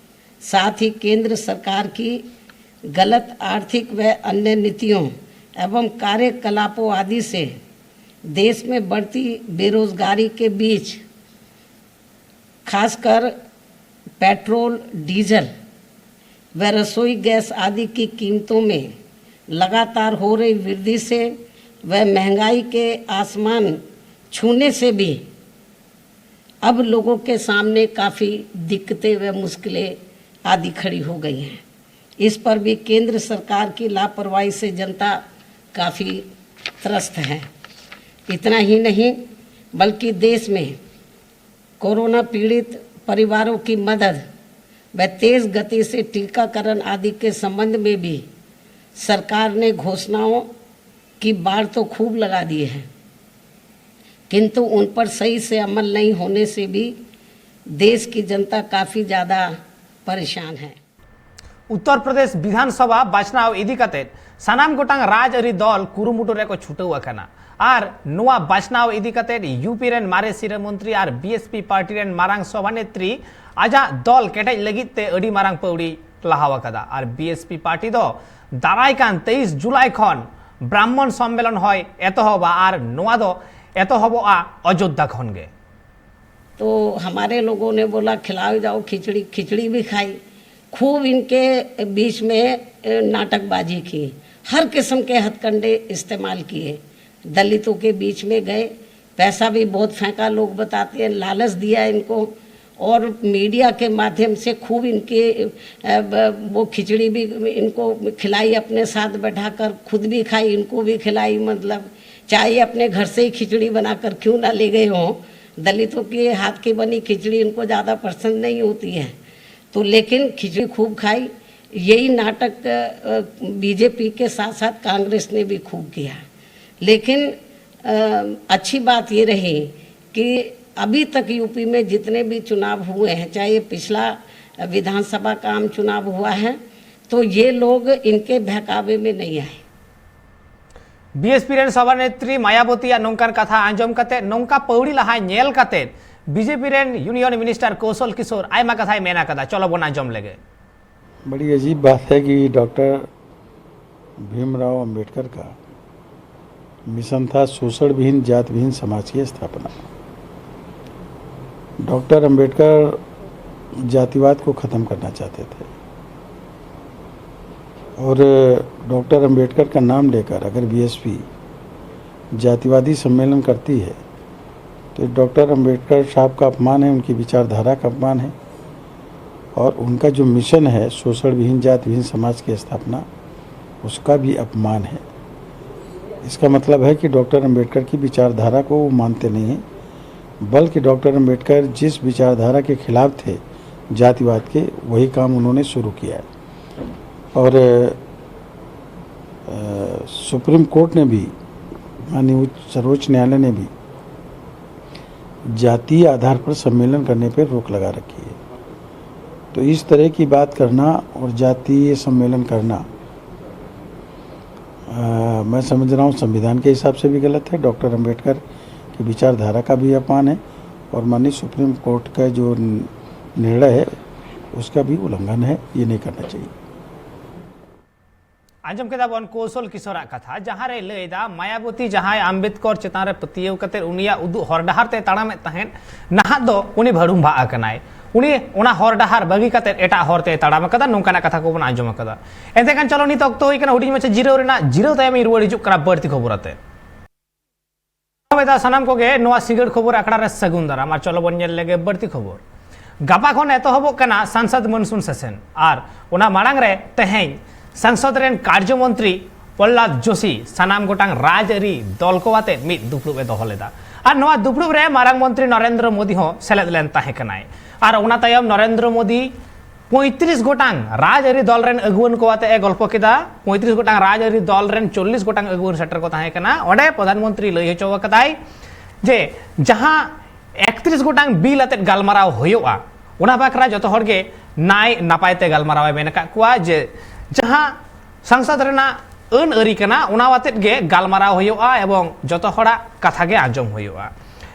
साथ ही केंद्र सरकार की गलत आर्थिक व अन्य नीतियों एवं कार्यकलापों आदि से देश में बढ़ती बेरोजगारी के बीच खासकर पेट्रोल, डीजल व रसोई गैस आदि की कीमतों में लगातार हो रही वृद्धि से व महंगाई के आसमान छूने से भी अब लोगों के सामने काफ़ी दिक्कतें व मुश्किलें आदि खड़ी हो गई हैं। इस पर भी केंद्र सरकार की लापरवाही से जनता काफ़ी त्रस्त है। इतना ही नहीं, बल्कि देश में कोरोना पीड़ित परिवारों की मदद व तेज गति से टीकाकरण आदि के संबंध में भी सरकार ने घोषणाओं की बाढ़ तो खूब लगा दी है, किंतु उन पर सही से अमल नहीं होने से भी देश की जनता काफ़ी ज़्यादा परेशान है। ᱩᱛᱛᱚᱨ ᱯᱨᱚᱫᱮᱥ ᱵᱤᱫᱷᱟᱱ ᱥᱚᱵᱷᱟ ᱵᱟᱪᱷᱱᱟᱣ ᱤᱫᱤ ᱠᱟᱛᱮ ᱥᱟᱱᱟᱢ ᱜᱚᱴᱟᱝ ᱨᱟᱡᱽᱟᱹᱨᱤ ᱫᱚᱞ ᱠᱩᱨᱩᱢᱩᱴᱩ ᱨᱮᱠᱚ ᱪᱷᱩᱴᱟᱹᱣ ᱟᱠᱟᱱᱟ᱾ ᱟᱨ ᱱᱚᱣᱟ ᱵᱟᱪᱷᱱᱟᱣ ᱤᱫᱤ ᱠᱟᱛᱮ ᱭᱩᱯᱤ ᱨᱮᱱ ᱢᱟᱨᱮ ᱥᱤᱨᱟᱹ ᱢᱚᱱᱛᱨᱤ ᱟᱨ ᱵᱤ ᱮᱥ ᱯᱤ ᱯᱟᱨᱴᱤ ᱨᱮᱱ ᱢᱟᱨᱟᱝ ᱥᱚᱵᱷᱟ ᱱᱮᱛᱨᱤ ᱟᱡᱟᱜ ᱫᱚᱞ ᱠᱮᱴᱮᱡ ᱞᱟᱹᱜᱤᱫ ᱛᱮ ᱟᱹᱰᱤ ᱢᱟᱨᱟᱝ ᱯᱟᱹᱣᱲᱤ ᱞᱟᱦᱟᱣ ᱟᱠᱟᱫᱟ᱾ ᱟᱨ ᱵᱤ ᱮᱥ ᱯᱤ ᱯᱟᱨᱴᱤ ᱫᱚ ᱫᱟᱨᱟᱭ ᱠᱟᱱ ᱛᱮᱭᱤᱥ ᱡᱩᱞᱟᱭ ᱠᱷᱚᱱ ᱵᱨᱟᱦᱢᱚᱱ ᱥᱚᱢᱢᱮᱞᱚᱱ ᱦᱚᱭ ᱮᱛᱚᱦᱚᱵᱟ ᱟᱨ ᱱᱚᱣᱟ ᱫᱚ ᱮᱛᱚᱦᱚᱵᱚᱜᱼᱟ ᱚᱡᱳᱫᱽᱫᱷᱟ ᱠᱷᱚᱱ ᱜᱮ᱾ तो हमारे लोगों ने बोला, खिलाओ जाओ खिचड़ी। खिचड़ी भी खाई। खूब इनके बीच में नाटकबाजी की, हर किस्म के हथकंडे इस्तेमाल किए। दलितों के बीच में गए, पैसा भी बहुत फेंका, लोग बताते हैं, लालच दिया इनको। और मीडिया के माध्यम से खूब इनके वो खिचड़ी भी इनको खिलाई, अपने साथ बैठाकर खुद भी खाई, इनको भी खिलाई। मतलब, चाहे अपने घर से ही खिचड़ी बनाकर क्यों ना ले गए हों, दलितों के हाथ की बनी खिचड़ी इनको ज़्यादा पसंद नहीं होती है। तो लेकिन खिचड़ी खूब खाई। यही नाटक बीजेपी के साथ साथ कांग्रेस ने भी खूब किया। लेकिन अच्छी बात ये रही कि अभी तक यूपी में जितने भी चुनाव हुए हैं, चाहे ये पिछला विधानसभा का आम चुनाव हुआ है, तो ये लोग इनके बहकावे में नहीं आए। ᱵᱤ ᱮᱥ ᱯᱤ ᱨᱮᱱ ᱥᱚᱵᱷᱟᱱᱮᱛᱨᱤ ᱢᱟᱭᱟᱵᱚᱛᱤᱭᱟᱜ ᱱᱚᱝᱠᱟᱱ ᱠᱟᱛᱷᱟ ᱟᱸᱡᱚᱢ ᱠᱟᱛᱮ, ᱱᱚᱝᱠᱟ ᱯᱟᱹᱣᱲᱤ ᱞᱟᱦᱟ ᱧᱮᱞ ᱠᱟᱛᱮ, ᱵᱤ ᱡᱮ ᱯᱤ ᱨᱮᱱ ᱤᱭᱩᱱᱤᱭᱚᱱ ᱢᱤᱱᱤᱥᱴᱟᱨ ᱠᱳᱥᱚᱞ ᱠᱤᱥᱳᱨ ᱟᱭᱢᱟ ᱠᱟᱛᱷᱟᱭ ᱢᱮᱱ ᱟᱠᱟᱫᱟ᱾ ᱪᱚᱞᱚ ᱵᱚᱱ ᱟᱸᱡᱚᱢ ᱞᱮᱜᱮ᱾ बड़ी अजीब बात है कि डॉक्टर भीमराव अंबेडकर का मिशन था शोषण विहीन, जात विहीन समाज की स्थापना। डॉक्टर अंबेडकर जातिवाद को ख़त्म करना चाहते थे और डॉक्टर अंबेडकर का नाम लेकर अगर बी एस पी जातिवादी सम्मेलन करती है तो डॉक्टर अंबेडकर साहब का अपमान है, उनकी विचारधारा का अपमान है और उनका जो मिशन है शोषण विहीन, जात विहीन समाज की स्थापना, उसका भी अपमान है। इसका मतलब है कि डॉक्टर अंबेडकर की विचारधारा को वो मानते नहीं हैं, बल्कि डॉक्टर अंबेडकर जिस विचारधारा के खिलाफ थे जातिवाद के, वही काम उन्होंने शुरू किया है। और अ, सुप्रीम कोर्ट ने भी, माननीय उच्च, सर्वोच्च न्यायालय ने भी जातीय आधार पर सम्मेलन करने पर रोक लगा रखी है। तो इस तरह की बात करना और जातीय सम्मेलन करना, अ, मैं समझ रहा हूँ, संविधान के हिसाब से भी गलत है, डॉक्टर अंबेडकर की विचारधारा का भी अपमान है और माननीय सुप्रीम कोर्ट का जो निर्णय है, उसका भी उल्लंघन है। ये नहीं करना चाहिए। ᱟᱸᱡᱚᱢ ᱠᱮᱫᱟ ᱵᱚᱱ ᱠᱳᱥᱚᱞ ᱠᱤᱥᱳᱨᱟᱜ ᱠᱟᱛᱷᱟ, ᱡᱟᱦᱟᱸ ᱨᱮᱭ ᱞᱟᱹᱭ ᱮᱫᱟ, ᱢᱟᱭᱟᱵᱚᱛᱤ ᱡᱟᱦᱟᱸᱭ ᱟᱢᱵᱮᱫᱠᱚᱨ ᱪᱮᱛᱟᱱ ᱨᱮ ᱯᱟᱹᱛᱭᱟᱹᱣ ᱠᱟᱛᱮ ᱩᱱᱤᱭᱟᱜ ᱩᱫᱩᱜ ᱦᱚᱨ ᱰᱟᱦᱟᱨ ᱛᱮ ᱛᱟᱲᱟᱢᱮᱫ ᱛᱟᱦᱮᱸᱫ, ᱱᱟᱦᱟᱜ ᱫᱚ ᱩᱱᱤ ᱵᱷᱟᱹᱲᱩᱢᱵᱷᱟᱜ ᱟᱠᱟᱱᱟᱭ᱾ ᱩᱱᱤ ᱚᱱᱟ ᱦᱚᱨ ᱰᱟᱦᱟᱨ ᱵᱟᱹᱜᱤ ᱠᱟᱛᱮ ᱮᱴᱟᱜ ᱦᱚᱨ ᱛᱮᱭ ᱛᱟᱲᱟᱢ ᱟᱠᱟᱫᱟ, ᱱᱚᱝᱠᱟᱱᱟᱜ ᱠᱟᱛᱷᱟ ᱠᱚᱵᱚᱱ ᱟᱸᱡᱚᱢ ᱟᱠᱟᱫᱟ᱾ ᱮᱱᱛᱮ ᱠᱷᱟᱱ ᱪᱚᱞᱚ, ᱱᱤᱛ ᱚᱠᱛᱚ ᱦᱩᱭ ᱠᱟᱱᱟ ᱦᱩᱰᱤᱧ ᱢᱟᱪᱷᱟ ᱡᱤᱨᱟᱹᱣ ᱨᱮᱱᱟᱜ᱾ ᱡᱤᱨᱟᱹᱣ ᱛᱟᱭᱚᱢ ᱤᱧ ᱨᱩᱣᱟᱹᱲ ᱦᱤᱡᱩᱜ ᱠᱟᱱᱟ ᱵᱟᱹᱲᱛᱤ ᱠᱷᱚᱵᱚᱨ ᱟᱛᱮ᱾ ᱮᱫᱟ ᱥᱟᱱᱟᱢ ᱠᱚᱜᱮ ᱱᱚᱣᱟ ᱥᱤᱸᱜᱟᱹᱲ ᱠᱷᱚᱵᱚᱨ ᱟᱠᱷᱲᱟ ᱨᱮ ᱥᱟᱹᱜᱩᱱ ᱫᱟᱨᱟᱢ᱾ ᱟᱨ ᱪᱚᱞᱚ ᱵᱚᱱ ᱧᱮᱞ ᱞᱮᱜᱮ ᱵᱟᱹᱲᱛᱤ ᱠᱷᱚᱵᱚᱨ᱾ ᱜᱟᱯᱟ ᱠᱷᱚᱱ ᱮᱛᱚᱦᱚᱵᱚᱜ ᱠᱟᱱᱟ ᱥᱟᱝᱥᱚᱫ ᱢᱚᱱᱥᱩᱱ ᱥᱮᱥᱚᱱ, ᱟᱨ ᱚᱱᱟ ᱢᱟᱲᱟᱝ ᱨᱮ ᱛᱮᱦᱮᱧ ᱥᱟᱝᱥᱚᱫ ᱨᱮᱱ ᱠᱟᱨᱡᱚ ᱢᱚᱱᱛᱨᱤ ᱯᱨᱚᱦᱞᱟᱫ ᱡᱳᱥᱤ ᱥᱟᱱᱟᱢ ᱜᱚᱴᱟᱝ ᱨᱟᱡᱽᱟᱹᱨᱤ ᱫᱚᱞ ᱠᱚ ᱟᱛᱮ ᱢᱤᱫ ᱫᱩᱯᱲᱩᱵ ᱮ ᱫᱚᱦᱚ ᱞᱮᱫᱟ᱾ ᱟᱨ ᱱᱚᱣᱟ ᱫᱩᱯᱲᱩᱵ ᱨᱮ ᱢᱟᱨᱟᱝ ᱢᱚᱱᱛᱨᱤ ᱱᱚᱨᱮᱱᱫᱨᱚ ᱢᱳᱫᱤ ᱦᱚᱸ ᱥᱮᱞᱮᱫ ᱞᱮᱱ ᱛᱟᱦᱮᱸ ᱠᱟᱱᱟᱭ᱾ ᱟᱨ ᱚᱱᱟ ᱛᱟᱭᱚᱢ ᱱᱚᱨᱮᱱᱫᱨᱚ ᱢᱳᱫᱤ ᱯᱚᱸᱭᱛᱨᱤᱥ ᱜᱚᱴᱟᱝ ᱨᱟᱡᱽᱟᱹᱨᱤ ᱫᱚᱞ ᱨᱮᱱ ᱟᱹᱜᱩᱣᱟᱹᱱ ᱠᱚ ᱟᱛᱮ ᱮ ᱜᱚᱞᱯᱚ ᱠᱮᱫᱟ᱾ ᱯᱚᱸᱭᱛᱨᱤᱥ ᱜᱚᱴᱟᱝ ᱨᱟᱡᱽᱟᱹᱨᱤ ᱫᱚᱞ ᱨᱮᱱ ᱪᱚᱞᱞᱤᱥ ᱜᱚᱴᱟᱝ ᱟᱹᱜᱩᱣᱟᱹᱱ ᱥᱮᱴᱮᱨ ᱠᱚ ᱛᱟᱦᱮᱸ ᱠᱟᱱᱟ᱾ ᱚᱸᱰᱮ ᱯᱨᱚᱫᱷᱟᱱ ᱢᱚᱱᱛᱨᱤ ᱞᱟᱹᱭ ᱦᱚᱪᱚ ᱟᱠᱟᱫᱟᱭ ᱡᱮ ᱡᱟᱦᱟᱸ ᱮᱠᱛᱨᱤᱥ ᱜᱚᱴᱟᱝ ᱵᱤᱞ ᱟᱛᱮᱫ ᱜᱟᱞᱢᱟᱨᱟᱣ ᱦᱩᱭᱩᱜᱼᱟ, ᱚᱱᱟ ᱵᱟᱠᱷᱨᱟ ᱡᱚᱛᱚ ᱦᱚᱲ ᱜᱮ ᱱᱟᱭ ᱱᱟᱯᱟᱭ ᱛᱮ ᱜᱟᱞᱢᱟᱨᱟᱣ ᱮ ᱢᱮᱱ ᱟᱠᱟᱫ ᱠᱚᱣᱟ ᱡᱮ ᱡᱟᱦᱟᱸ ᱥᱟᱝᱥᱚᱫ ᱨᱮᱱᱟᱜ ᱟᱹᱱ ᱟᱹᱨᱤ ᱠᱟᱱᱟ, ᱚᱱᱟ ᱟᱛᱮᱫ ᱜᱮ ᱜᱟᱞᱢᱟᱨᱟᱣ ᱦᱩᱭᱩᱜᱼᱟ ᱮᱵᱚᱝ ᱡᱚᱛᱚ ᱦᱚᱲᱟᱜ ᱠᱟᱛᱷᱟ ᱜᱮ ᱟᱸᱡᱚᱢ ᱦᱩᱭᱩᱜᱼᱟ᱾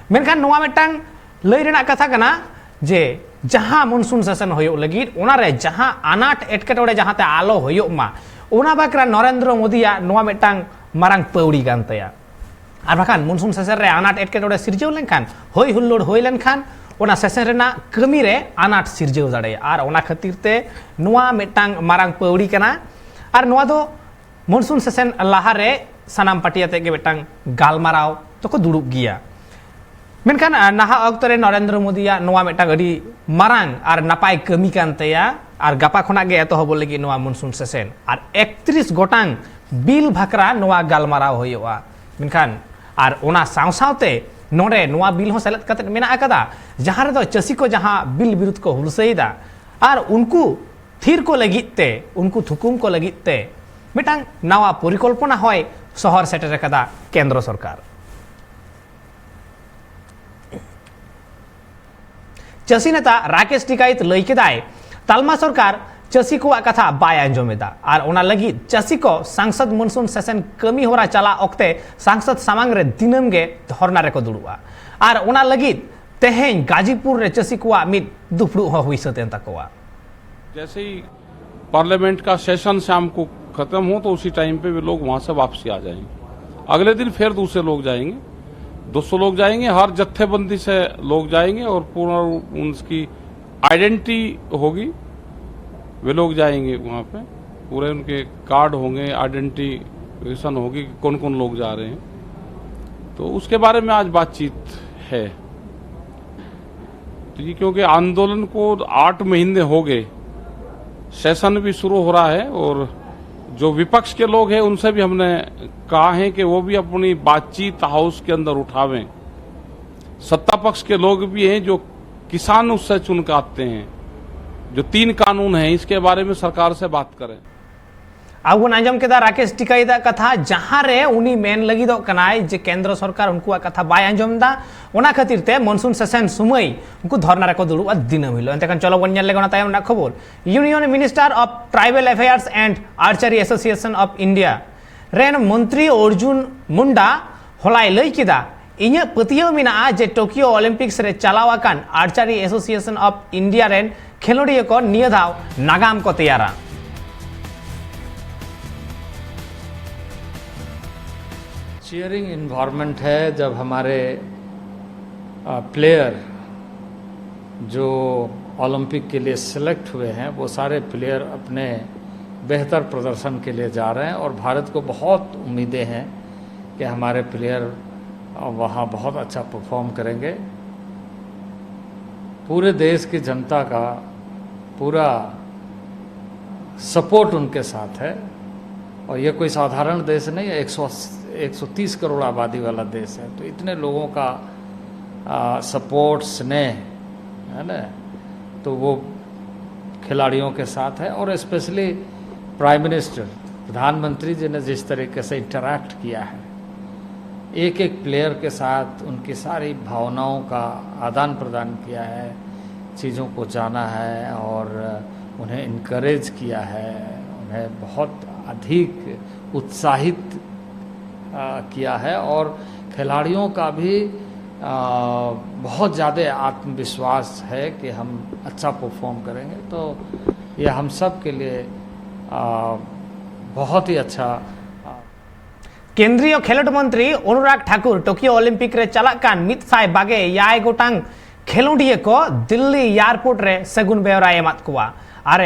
ᱢᱮᱱᱠᱷᱟᱱ ᱱᱚᱣᱟ ᱢᱤᱫᱴᱟᱝ ᱞᱟᱹᱭ ᱨᱮᱱᱟᱜ ᱠᱟᱛᱷᱟ ᱠᱟᱱᱟ ᱡᱮ ᱡᱟᱦᱟᱸ ᱢᱚᱱᱥᱩᱱ ᱥᱮᱥᱚᱱ ᱦᱩᱭᱩᱜ ᱞᱟᱹᱜᱤᱫ, ᱚᱱᱟᱨᱮ ᱡᱟᱦᱟᱸ ᱟᱱᱟᱴ ᱮᱴᱠᱮᱴᱚᱬᱮ ᱡᱟᱦᱟᱸᱛᱮ ᱟᱞᱚ ᱦᱩᱭᱩᱜ ᱢᱟ, ᱚᱱᱟ ᱵᱟᱠᱷᱨᱟ ᱱᱚᱨᱮᱱᱫᱨᱚ ᱢᱳᱫᱤᱭᱟᱜ ᱱᱚᱣᱟ ᱢᱤᱫᱴᱟᱝ ᱢᱟᱨᱟᱝ ᱯᱟᱹᱣᱲᱤ ᱠᱟᱱ ᱛᱟᱭᱟ᱾ ᱟᱨ ᱵᱟᱠᱷᱟᱱ ᱢᱚᱱᱥᱩᱱ ᱥᱮᱥᱚᱱ ᱨᱮ ᱟᱱᱟᱴ ᱮᱴᱠᱮᱴᱚᱬᱮ ᱥᱤᱨᱡᱟᱹᱣ ᱞᱮᱱᱠᱷᱟᱱ, ᱦᱚᱭ ᱦᱩᱞᱞᱳᱲ ᱦᱩᱭ ᱞᱮᱱᱠᱷᱟᱱ, ᱚᱱᱟ ᱥᱮᱥᱚᱱ ᱨᱮᱱᱟᱜ ᱠᱟᱹᱢᱤ ᱨᱮ ᱟᱱᱟᱴ ᱥᱤᱨᱡᱟᱹᱣ ᱫᱟᱲᱮᱭᱟᱜᱼᱟ᱾ ᱟᱨ ᱚᱱᱟ ᱠᱷᱟᱹᱛᱤᱨ ᱛᱮ ᱱᱚᱣᱟ ᱢᱤᱫᱴᱟᱝ ᱢᱟᱨᱟᱝ ᱯᱟᱹᱣᱲᱤ ᱠᱟᱱᱟ᱾ ᱟᱨ ᱱᱚᱣᱟ ᱫᱚ ᱢᱚᱱᱥᱩᱱ ᱥᱮᱥᱚᱱ ᱞᱟᱦᱟᱨᱮ ᱥᱟᱱᱟᱢ ᱯᱟᱹᱴᱤ ᱟᱛᱮᱫ ᱜᱮ ᱢᱤᱫᱴᱟᱝ ᱜᱟᱞᱢᱟᱨᱟᱣ ᱫᱚᱠᱚ ᱫᱩᱲᱩᱵ ᱜᱮᱭᱟ᱾ ᱢᱮᱱᱠᱷᱟᱱ, ᱟᱨ ᱱᱟᱦᱟᱜ ᱚᱠᱛᱚ ᱨᱮ ᱱᱚᱨᱮᱱᱫᱨᱚ ᱢᱳᱫᱤᱭᱟᱜ ᱱᱚᱣᱟ ᱢᱤᱫᱴᱟᱝ ᱟᱹᱰᱤ ᱢᱟᱨᱟᱝ ᱟᱨ ᱱᱟᱯᱟᱭ ᱠᱟᱹᱢᱤ ᱠᱟᱱ ᱛᱟᱭᱟ᱾ ᱟᱨ ᱜᱟᱯᱟ ᱠᱷᱚᱱᱟᱜ ᱜᱮ ᱮᱛᱚᱦᱚᱵᱚᱜ ᱞᱟᱹᱜᱤᱫ ᱱᱚᱣᱟ ᱢᱚᱱᱥᱩᱱ ᱥᱮᱥᱚᱱ᱾ ᱟᱨ ᱮᱠᱛᱨᱤᱥ ᱜᱚᱴᱟᱝ ᱵᱤᱞ ᱵᱷᱟᱠᱨᱟ ᱱᱚᱣᱟ ᱜᱟᱞᱢᱟᱨᱟᱣ ᱦᱩᱭᱩᱜᱼᱟ᱾ ᱢᱮᱱᱠᱷᱟᱱ, ᱟᱨ ᱚᱱᱟ ᱥᱟᱶ ᱥᱟᱶᱛᱮ ᱱᱚᱰᱮ ᱱᱚᱣᱟ ᱵᱤᱞ ᱦᱚᱸ ᱥᱮᱞᱮᱫ ᱠᱟᱛᱮ ᱢᱮᱱᱟᱜ ᱟᱠᱟᱫᱟ, ᱡᱟᱦᱟᱸ ᱨᱮᱫᱚ ᱪᱟᱹᱥᱤ ᱠᱚ ᱡᱟᱦᱟᱸ ᱵᱤᱞ ᱵᱤᱨᱩᱫᱷ ᱠᱚ ᱦᱩᱞᱥᱟᱹᱭᱮᱫᱟ, ᱟᱨ ᱩᱱᱠᱩ ᱛᱷᱤᱨ ᱠᱚ ᱞᱟᱹᱜᱤᱫ ᱛᱮ, ᱩᱱᱠᱩ ᱛᱷᱩᱠᱩᱢ ᱠᱚ ᱞᱟᱹᱜᱤᱫ ᱛᱮ ᱢᱤᱫᱴᱟᱝ ᱱᱟᱣᱟ ᱯᱚᱨᱤᱠᱚᱞᱯᱚᱱᱟ ᱦᱚᱸᱭ ᱥᱚᱦᱚᱨ ᱥᱮᱴᱮᱨ ᱟᱠᱟᱫᱟ ᱠᱮᱱᱫᱨᱚ ᱥᱚᱨᱠᱟᱨ᱾ ᱪᱟᱹᱥᱤ ᱱᱮᱛᱟ ᱨᱟᱠᱮᱥ ᱴᱤᱠᱟᱭᱤᱛ ᱞᱟᱹᱭ ᱠᱮᱫᱟᱭ, ᱛᱟᱞᱢᱟ ᱥᱚᱨᱠᱟᱨ ᱪᱟᱹᱥᱤ ᱠᱚᱣᱟᱜ ᱠᱟᱛᱷᱟ ᱵᱟᱭ ᱟᱸᱡᱚᱢ ᱮᱫᱟ᱾ ᱟᱨ ᱚᱱᱟ ᱞᱟᱹᱜᱤᱫ ᱪᱟᱹᱥᱤ ᱠᱚ ᱥᱟᱝᱥᱚᱫ ᱢᱚᱱᱥᱩᱱ ᱥᱮᱥᱚᱱ ᱠᱟᱹᱢᱤ ᱦᱚᱨᱟ ᱪᱟᱞᱟᱜ ᱚᱠᱛᱮ ᱥᱟᱝᱥᱚᱫ ᱥᱟᱢᱟᱝ ᱨᱮ ᱫᱤᱱᱟᱹᱢ ᱜᱮ ᱫᱷᱚᱨᱱᱟ ᱨᱮᱠᱚ ᱫᱩᱲᱩᱵᱼᱟ᱾ ᱟᱨ ᱚᱱᱟ ᱞᱟᱹᱜᱤᱫ ᱛᱮᱦᱮᱧ ᱜᱟᱡᱤᱯᱩᱨ ᱨᱮ ᱪᱟᱹᱥᱤ ᱠᱚᱣᱟᱜ ᱢᱤᱫ ᱫᱩᱯᱲᱩᱵ ᱦᱚᱸ ᱦᱩᱭ ᱥᱟᱹᱛ ᱮᱱ ᱛᱟᱠᱚᱣᱟ᱾ जैसे ही पार्लियामेंट का सेशन शाम को खत्म हो तो उसी टाइम पे वे लोग वहां से वापसी आ जाएंगे। अगले दिन फिर दूसरे लोग जाएंगे, दो सौ लोग जाएंगे, हर जत्थेबंदी से लोग जाएंगे और पूरा उनकी आइडेंटिटी होगी। वे लोग जाएंगे वहाँ पे, पूरे उनके कार्ड होंगे, आइडेंटिफिकेशन होगी कि कौन कौन लोग जा रहे हैं। तो उसके बारे में आज बातचीत है। तो ये क्योंकि आंदोलन को आठ महीने हो गए, सेशन भी शुरू हो रहा है और जो विपक्ष के लोग हैं उनसे भी हमने कहा है कि वो भी अपनी बातचीत हाउस के अंदर उठावें। सत्ता पक्ष के लोग भी हैं जो किसान उससे चुनकाते हैं, जो तीन कानून हैं इसके बारे में सरकार से बात करें। ᱟᱵᱚ ᱵᱚᱱ ᱟᱸᱡᱚᱢ ᱠᱮᱫᱟ ᱨᱟᱠᱮᱥ ᱴᱤᱠᱟᱭᱤᱛᱟᱜ ᱠᱟᱛᱷᱟ, ᱡᱟᱦᱟᱸ ᱨᱮ ᱩᱱᱤ ᱢᱮᱱ ᱞᱟᱹᱜᱤᱫᱚᱜ ᱠᱟᱱᱟᱭ ᱡᱮ ᱠᱮᱱᱫᱨᱚ ᱥᱚᱨᱠᱟᱨ ᱩᱱᱠᱩᱣᱟᱜ ᱠᱟᱛᱷᱟ ᱵᱟᱭ ᱟᱸᱡᱚᱢ ᱮᱫᱟ, ᱚᱱᱟ ᱠᱷᱟᱹᱛᱤᱨ ᱛᱮ ᱢᱚᱱᱥᱩᱱ ᱥᱮᱥᱚᱱ ᱥᱚᱢᱚᱭ ᱩᱱᱠᱩ ᱫᱷᱚᱨᱱᱟ ᱨᱮᱠᱚ ᱫᱩᱲᱩᱵᱼᱟ ᱫᱤᱱᱟᱹᱢ ᱦᱤᱞᱳᱜ᱾ ᱮᱱᱛᱮ ᱠᱷᱟᱱ ᱪᱚᱞᱚ ᱵᱚᱱ ᱧᱮᱞ ᱞᱮᱜᱮ ᱚᱱᱟ ᱛᱟᱭᱚᱢ ᱨᱮᱱᱟᱜ ᱠᱷᱚᱵᱚᱨ᱾ Union Minister of Tribal Affairs and Archery Association of India ᱨᱮᱱ ᱢᱚᱱᱛᱨᱤ ᱚᱨᱡᱩᱱ ᱢᱩᱱᱰᱟ ᱦᱚᱞᱟᱭ ᱞᱟᱹᱭ ᱠᱮᱫᱟ, ᱤᱧᱟᱹᱜ ᱯᱟᱹᱛᱭᱟᱹᱣ ᱢᱮᱱᱟᱜᱼᱟ ᱡᱮ ᱴᱳᱠᱤᱭᱳ ᱚᱞᱤᱢᱯᱤᱠᱥ ᱨᱮ ᱪᱟᱞᱟᱣ ᱟᱠᱟᱱ ᱟᱨᱪᱟᱨᱤ ᱮᱥᱳᱥᱤᱭᱮᱥᱚᱱ ᱚᱯᱷ ᱤᱱᱰᱤᱭᱟ ᱨᱮᱱ ᱠᱷᱮᱞᱳᱰᱤᱭᱟᱹ ᱠᱚ ᱱᱤᱭᱟᱹ ᱫᱷᱟᱣ ᱱᱟᱜᱟᱢ ᱠᱚ ᱛᱮᱭᱟᱨᱟ᱾ चीयरिंग इन्वायरमेंट है जब हमारे प्लेयर जो ओलंपिक के लिए सिलेक्ट हुए हैं, वो सारे प्लेयर अपने बेहतर प्रदर्शन के लिए जा रहे हैं और भारत को बहुत उम्मीदें हैं कि हमारे प्लेयर वहाँ बहुत अच्छा परफॉर्म करेंगे। पूरे देश की जनता का पूरा सपोर्ट उनके साथ है। और ये कोई साधारण देश नहीं है, एक सौ, एक सौ तीस करोड़ आबादी वाला देश है, तो इतने लोगों का सपोर्ट, स्नेह, है ना, तो वो खिलाड़ियों के साथ है। और स्पेशली प्राइम मिनिस्टर, प्रधानमंत्री जी ने जिस तरीके से इंटरैक्ट किया है एक एक प्लेयर के साथ, उनकी सारी भावनाओं का आदान प्रदान किया है, चीज़ों को जाना है और उन्हें इनकरेज किया है, उन्हें बहुत अधिक उत्साहित किया है और खिलाड़ियों का भी बहुत ज़्यादा आत्मविश्वास है कि हम अच्छा परफॉर्म करेंगे। तो ये हम सब के लिए बहुत ही अच्छा। ᱠᱮᱱᱫᱨᱤᱭᱚ ᱠᱷᱮᱞᱳᱰ ᱢᱚᱱᱛᱨᱤ ᱚᱱᱩᱨᱟᱜᱽ ᱴᱷᱟᱠᱩᱨ ᱴᱳᱠᱤᱭᱳ ᱚᱞᱤᱢᱯᱤᱠ ᱨᱮ ᱪᱟᱞᱟᱜ ᱠᱟᱱ ᱢᱤᱫ ᱥᱟᱭ ᱵᱟᱜᱮ ᱮᱭᱟᱭ ᱜᱚᱴᱟᱝ ᱠᱷᱮᱞᱳᱰᱤᱭᱟᱹ ᱠᱚ ᱫᱤᱞᱞᱤ ᱮᱭᱟᱨᱯᱳᱨᱴ ᱨᱮ ᱥᱟᱹᱜᱩᱱ ᱵᱮᱣᱨᱟᱭ ᱮᱢᱟᱫ ᱠᱚᱣᱟ᱾ ᱟᱨ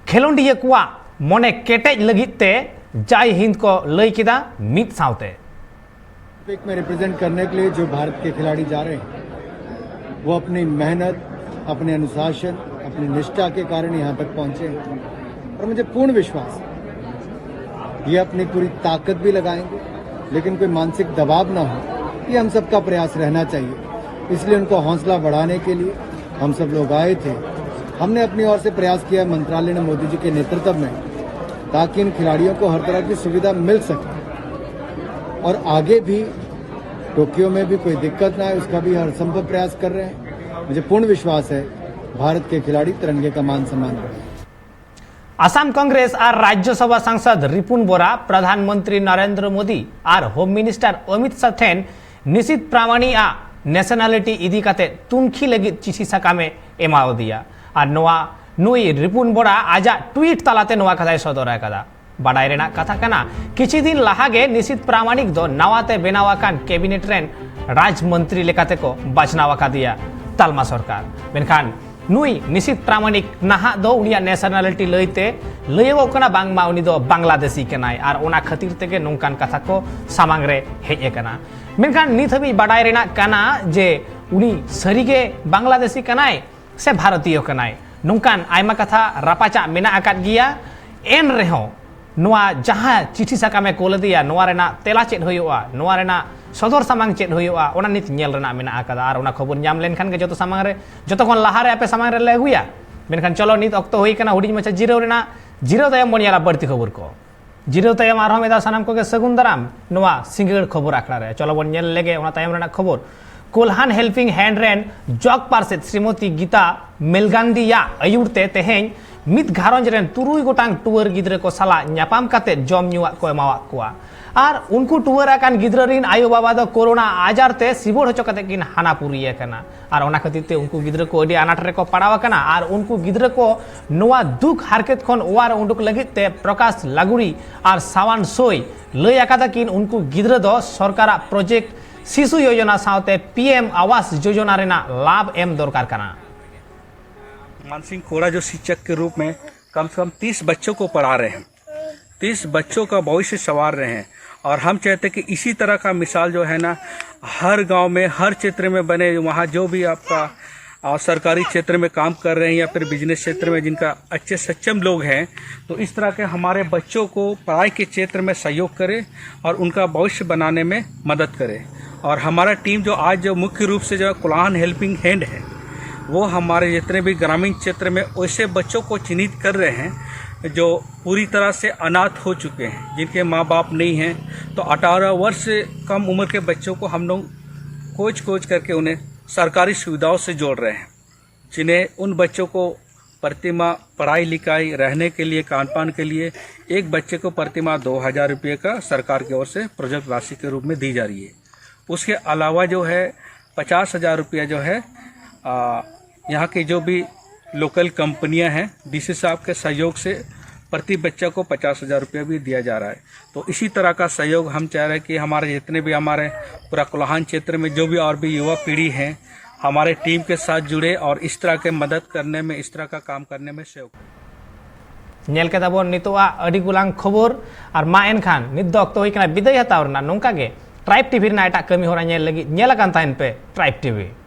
ᱠᱷᱮᱞᱳᱰᱤᱭᱟᱹ ᱠᱚᱣᱟᱜ ᱢᱚᱱᱮ ᱠᱮᱴᱮᱡ ᱞᱟᱹᱜᱤᱫ ᱛᱮ ᱡᱟᱭ ᱦᱤᱱᱫ ᱠᱚ ᱞᱟᱹᱭ ᱠᱮᱫᱟ ᱢᱤᱫ ᱥᱟᱶᱛᱮ᱾ ओलंपिक में रिप्रेजेंट करने के लिए जो भारत के खिलाड़ी जा रहे हैं, वो अपनी मेहनत, अपने अनुशासन, अपनी निष्ठा के कारण यहाँ तक पहुँचे हैं और मुझे पूर्ण विश्वास है, ये अपनी पूरी ताकत भी लगाएंगे, लेकिन कोई मानसिक दबाव ना हो, ये हम सबका प्रयास रहना चाहिए। इसलिए उनको हौसला बढ़ाने के लिए हम सब लोग आए थे। हमने अपनी ओर से प्रयास किया, मंत्रालय ने मोदी जी के नेतृत्व में ताकि इन खिलाड़ियों को हर तरह की सुविधा मिल सके और आगे भी टोक्यो में भी कोई दिक्कत ना आए, उसका भी हर संभव प्रयास कर रहे हैं। मुझे पूर्ण विश्वास है, भारत के खिलाड़ी तिरंगे का मान सम्मान करेंगे। ᱟᱥᱟᱢ ᱠᱚᱝᱜᱨᱮᱥ ᱟᱨ ᱨᱟᱡᱽᱡᱚᱥᱚᱵᱷᱟ ᱥᱟᱝᱥᱚᱫ ᱨᱤᱯᱩᱱ ᱵᱚᱨᱟ ᱯᱨᱚᱫᱷᱟᱱ ᱢᱚᱱᱛᱨᱤ ᱱᱚᱨᱮᱱᱫᱨᱚ ᱢᱳᱫᱤ ᱟᱨ ᱦᱳᱢ ᱢᱤᱱᱤᱥᱴᱟᱨ ᱚᱢᱤᱛ ᱥᱟᱦ ᱴᱷᱮᱱ ᱱᱤᱥᱤᱛ ᱯᱨᱟᱢᱟᱱᱤᱠ ᱟᱜ ᱱᱮᱥᱚᱱᱟᱞᱤᱴᱤ ᱤᱫᱤ ᱠᱟᱛᱮ ᱛᱩᱱᱠᱷᱤ ᱞᱟᱹᱜᱤᱫ ᱪᱤᱴᱷᱤ ᱥᱟᱠᱟᱢ ᱮ ᱮᱢᱟᱣᱟᱫᱮᱭᱟ᱾ ᱟᱨ ᱱᱚᱣᱟ ᱱᱩᱭ ᱨᱤᱯᱩᱱ ᱵᱚᱨᱟ ᱟᱡᱟᱜ ᱴᱩᱭᱤᱴ ᱛᱟᱞᱟᱛᱮ ᱱᱚᱣᱟ ᱠᱟᱛᱷᱟᱭ ᱥᱚᱫᱚᱨ ᱟᱠᱟᱫᱟ᱾ ᱵᱟᱰᱟᱭ ᱨᱮᱱᱟᱜ ᱠᱟᱛᱷᱟ ᱠᱟᱱᱟ, ᱠᱤᱪᱷᱩ ᱫᱤᱱ ᱞᱟᱦᱟ ᱜᱮ ᱱᱤᱥᱤᱛ ᱯᱨᱟᱢᱟᱱᱤᱠ ᱫᱚ ᱱᱟᱣᱟ ᱛᱮ ᱵᱮᱱᱟᱣ ᱟᱠᱟᱱ ᱠᱮᱵᱤᱱᱮᱴ ᱨᱮᱱ ᱨᱟᱡᱽ ᱢᱚᱱᱛᱨᱤ ᱞᱮᱠᱟᱛᱮ ᱠᱚ ᱵᱟᱪᱷᱱᱟᱣ ᱟᱠᱟᱫᱮᱭᱟ ᱛᱟᱞᱢᱟ ᱥᱚᱨᱠᱟᱨ᱾ ᱢᱮᱱᱠᱷᱟᱱ ᱱᱩᱭ ᱱᱤᱥᱤᱛ ᱯᱨᱟᱢᱟᱱᱤᱠ ᱱᱟᱦᱟᱜ ᱫᱚ ᱩᱱᱤᱭᱟᱜ ᱱᱮᱥᱚᱱᱟᱞᱤᱴᱤ ᱞᱟᱹᱭᱛᱮ ᱞᱟᱹᱭᱚᱜᱚᱜ ᱠᱟᱱᱟ ᱵᱟᱝᱢᱟ ᱩᱱᱤ ᱫᱚ ᱵᱟᱝᱞᱟᱫᱮᱥᱤ ᱠᱟᱱᱟᱭ ᱟᱨ ᱚᱱᱟ ᱠᱷᱟᱹᱛᱤᱨ ᱛᱮᱜᱮ ᱱᱚᱝᱠᱟᱱ ᱠᱟᱛᱷᱟ ᱠᱚ ᱥᱟᱢᱟᱝ ᱨᱮ ᱦᱮᱡ ᱟᱠᱟᱱᱟ᱾ ᱢᱮᱱᱠᱷᱟᱱ ᱱᱤᱛ ᱦᱟᱹᱵᱤᱡ ᱵᱟᱰᱟᱭ ᱨᱮᱱᱟᱜ ᱠᱟᱱᱟ ᱡᱮ ᱩᱱᱤ ᱥᱟᱹᱨᱤᱜᱮ ᱵᱟᱝᱞᱟᱫᱮᱥᱤ ᱠᱟᱱᱟᱭ ᱥᱮ ᱵᱷᱟᱨᱚᱛᱤᱭᱚ ᱠᱟᱱᱟᱭ, ᱱᱚᱝᱠᱟᱱ ᱟᱭᱢᱟ ᱠᱟᱛᱷᱟ ᱨᱟᱯᱟᱪᱟᱜ ᱢᱮᱱᱟᱜ ᱟᱠᱟᱫ ᱜᱮᱭᱟ᱾ ᱮᱱ ᱨᱮᱦᱚᱸ ᱱᱚᱣᱟ ᱡᱟᱦᱟᱸ ᱪᱤᱴᱷᱤ ᱥᱟᱠᱟᱢᱮ ᱠᱳᱞ ᱟᱫᱮᱭᱟ, ᱱᱚᱣᱟ ᱨᱮᱱᱟᱜ ᱛᱮᱞᱟ ᱪᱮᱫ ᱦᱩᱭᱩᱜᱼᱟ, ᱱᱚᱣᱟ ᱨᱮᱱᱟᱜ ᱥᱚᱫᱚᱨ ᱥᱟᱢᱟᱝ ᱪᱮᱫ ᱦᱩᱭᱩᱜᱼᱟ, ᱚᱱᱟ ᱱᱤᱛ ᱧᱮᱞ ᱨᱮᱱᱟᱜ ᱢᱮᱱᱟᱜ ᱟᱠᱟᱫᱟ᱾ ᱟᱨ ᱚᱱᱟ ᱠᱷᱚᱵᱚᱨ ᱧᱟᱢ ᱞᱮᱱᱠᱷᱟᱱ ᱜᱮ ᱡᱚᱛᱚ ᱥᱟᱢᱟᱝ ᱨᱮ, ᱡᱚᱛᱚ ᱠᱷᱚᱱ ᱞᱟᱦᱟ ᱨᱮ ᱟᱯᱮ ᱥᱟᱢᱟᱝ ᱨᱮᱞᱮ ᱟᱹᱜᱩᱭᱟ᱾ ᱢᱮᱱᱠᱷᱟᱱ ᱪᱚᱞᱚ, ᱱᱤᱛ ᱚᱠᱛᱚ ᱦᱩᱭ ᱟᱠᱟᱱᱟ ᱦᱩᱰᱤᱧ ᱢᱟᱪᱷᱟ ᱡᱤᱨᱟᱹᱣ ᱨᱮᱱᱟᱜ᱾ ᱡᱤᱨᱟᱹᱣ ᱛᱟᱭᱚᱢ ᱵᱚᱱ ᱧᱮᱞᱟ ᱵᱟᱹᱲᱛᱤ ᱠᱷᱚᱵᱚᱨ ᱠᱚ᱾ ᱡᱤᱨᱟᱹᱣ ᱛᱟᱭᱚᱢ ᱟᱨᱦᱚᱸ ᱢᱤᱫ ᱫᱷᱟᱣ ᱥᱟᱱᱟᱢ ᱠᱚᱜᱮ ᱥᱟᱹᱜᱩᱱ ᱫᱟᱨᱟᱢ ᱱᱚᱣᱟ ᱥᱤᱸᱜᱟᱹᱲ ᱠᱷᱚᱵᱚᱨ ᱟᱠᱷᱲᱟ ᱨᱮ᱾ ᱪᱚᱞᱚ ᱵᱚᱱ ᱧᱮᱞ ᱞᱮᱜᱮ ᱚᱱᱟ ᱛᱟᱭᱚᱢ ᱨᱮᱱᱟᱜ ᱠᱷᱚᱵᱚᱨ᱾ ᱠᱳᱞᱦᱟᱱ ᱦᱮᱞᱯᱤᱝ ᱦᱮᱱᱰ ᱨᱮᱱ ᱡᱚᱜᱽ ᱯᱟᱨᱥᱮᱛ ᱥᱨᱤᱢᱚᱛᱤ ᱜᱤᱛᱟ ᱢᱮᱞᱜᱟᱱᱫᱤᱭᱟᱜ ᱟᱹᱭᱩᱨ ᱛᱮ ᱛᱮᱦᱮᱧ ᱢᱤᱫ ᱜᱷᱟᱨᱚᱸᱡᱽ ᱨᱮᱱ ᱛᱩᱨᱩᱭ ᱜᱚᱴᱟᱝ ᱴᱩᱣᱟᱹᱨ ᱜᱤᱫᱽᱨᱟᱹ ᱠᱚ ᱥᱟᱞᱟᱜ ᱧᱟᱯᱟᱢ ᱠᱟᱛᱮ ᱡᱚᱢ ᱧᱩᱣᱟᱜ ᱠᱚ ᱮᱢᱟᱣᱟᱫ ᱠᱚᱣᱟ᱾ ᱟᱨ ᱩᱱᱠᱩ ᱴᱩᱣᱟᱹᱨ ᱟᱠᱟᱱ ᱜᱤᱫᱽᱨᱟᱹ ᱨᱤᱱ ᱟᱭᱳ ᱵᱟᱵᱟ ᱫᱚ ᱠᱳᱨᱳᱱᱟ ᱟᱡᱟᱨ ᱛᱮ ᱥᱤᱵᱚᱲ ᱦᱚᱪᱚ ᱠᱟᱛᱮ ᱠᱤᱱ ᱦᱟᱱᱟ ᱯᱩᱨᱤ ᱟᱠᱟᱱᱟ᱾ ᱟᱨ ᱚᱱᱟ ᱠᱷᱟᱹᱛᱤᱨ ᱛᱮ ᱩᱱᱠᱩ ᱜᱤᱫᱽᱨᱟᱹ ᱠᱚ ᱟᱹᱰᱤ ᱟᱱᱟᱴ ᱨᱮᱠᱚ ᱯᱟᱲᱟᱣ ᱟᱠᱟᱱᱟ᱾ ᱟᱨ ᱩᱱᱠᱩ ᱜᱤᱫᱽᱨᱟᱹ ᱠᱚ ᱱᱚᱣᱟ ᱫᱩᱠ ᱦᱟᱨᱠᱮᱛ ᱠᱷᱚᱱ ᱚᱣᱟᱨ ᱩᱰᱩᱠ ᱞᱟᱹᱜᱤᱫ ᱛᱮ ᱯᱨᱚᱠᱟᱥ ᱞᱟᱜᱩᱲᱤ ᱟᱨ ᱥᱟᱣᱟᱱ ᱥᱳᱭ ᱞᱟᱹᱭ ᱟᱠᱟᱫᱟ ᱠᱤᱱ ᱩᱱᱠᱩ ᱜᱤᱫᱽᱨᱟᱹ ᱫᱚ ᱥᱚᱨᱠᱟᱨᱟᱜ ᱯᱨᱚᱡᱮᱠᱴ ᱥᱤᱥᱩ ᱭᱳᱡᱚᱱᱟ ᱥᱟᱶᱛᱮ ᱯᱤ ᱮᱢ ᱟᱣᱟᱥ ᱡᱳᱡᱚᱱᱟ ᱨᱮᱱᱟᱜ ᱞᱟᱵᱷ ᱮᱢ ᱫᱚᱨᱠᱟᱨ ᱠᱟᱱᱟ᱾ मानसिंह कोड़ा जो शिक्षक के रूप में कम से कम तीस बच्चों को पढ़ा रहे हैं, तीस बच्चों का भविष्य संवार रहे हैं। और हम चाहते कि इसी तरह का मिसाल जो है ना, हर गांव में, हर क्षेत्र में बने। वहाँ जो भी आपका और सरकारी क्षेत्र में काम कर रहे हैं या फिर बिजनेस क्षेत्र में जिनका अच्छे सक्षम लोग हैं, तो इस तरह के हमारे बच्चों को पढ़ाई के क्षेत्र में सहयोग करें और उनका भविष्य बनाने में मदद करें। और हमारा टीम जो आज जो मुख्य रूप से जो कोल्हान हेल्पिंग हैंड है, वो हमारे जितने भी ग्रामीण क्षेत्र में वैसे बच्चों को चिन्हित कर रहे हैं जो पूरी तरह से अनाथ हो चुके हैं, जिनके माँ बाप नहीं हैं, तो अठारह वर्ष से कम उम्र के बच्चों को हम लोग खोज खोज करके उन्हें सरकारी सुविधाओं से जोड़ रहे हैं, जिन्हें उन बच्चों को प्रतिमाह पढ़ाई लिखाई, रहने के लिए, खान पान के लिए एक बच्चे को प्रतिमाह दो हज़ार रुपये का सरकार की ओर से प्रोजेक्ट राशि के रूप में दी जा रही है। उसके अलावा जो है पचास हज़ार रुपया जो है आ, यहाँ के जो भी लोकल कंपनियां हैं, डीसी साहब के सहयोग से प्रति बच्चा को पचास हज़ार रुपया भी दिया जा रहा है। तो इसी तरह का सहयोग हम चाह रहे हैं कि हमारे जितने भी हमारे पूरा कोलाहान क्षेत्र में जो भी और भी युवा पीढ़ी हैं, हमारे टीम के साथ जुड़े और इस तरह के मदद करने में, इस तरह का काम करने में सहयोग। ᱧᱮᱞ ᱠᱮᱫᱟ ᱵᱚᱱ ᱱᱤᱛᱚᱜ ᱟᱜ ᱟᱹᱰᱤ ᱜᱩᱞᱟᱝ ᱠᱷᱚᱵᱚᱨ᱾ ᱟᱨ ᱢᱟ ᱮᱱᱠᱷᱟᱱ ᱱᱤᱛ ᱫᱚ ᱚᱠᱛᱚ ᱦᱩᱭ ᱠᱟᱱᱟ ᱵᱤᱫᱟᱹᱭ ᱦᱟᱛᱟᱣ ᱨᱮᱱᱟᱜ᱾ ᱱᱚᱝᱠᱟ ᱜᱮ ᱴᱨᱟᱭᱤᱵᱽ ᱴᱤᱵᱷᱤ ᱨᱮᱱᱟᱜ ᱮᱴᱟᱜ ᱠᱟᱹᱢᱤ ᱦᱚᱨᱟ ᱧᱮᱞ ᱞᱟᱹᱜᱤᱫ ᱧᱮᱞ ᱟᱠᱟᱱ ᱛᱟᱦᱮᱱ ᱯᱮ ᱴᱨᱟᱭᱤᱵᱽ ᱴᱤᱵᱷᱤ᱾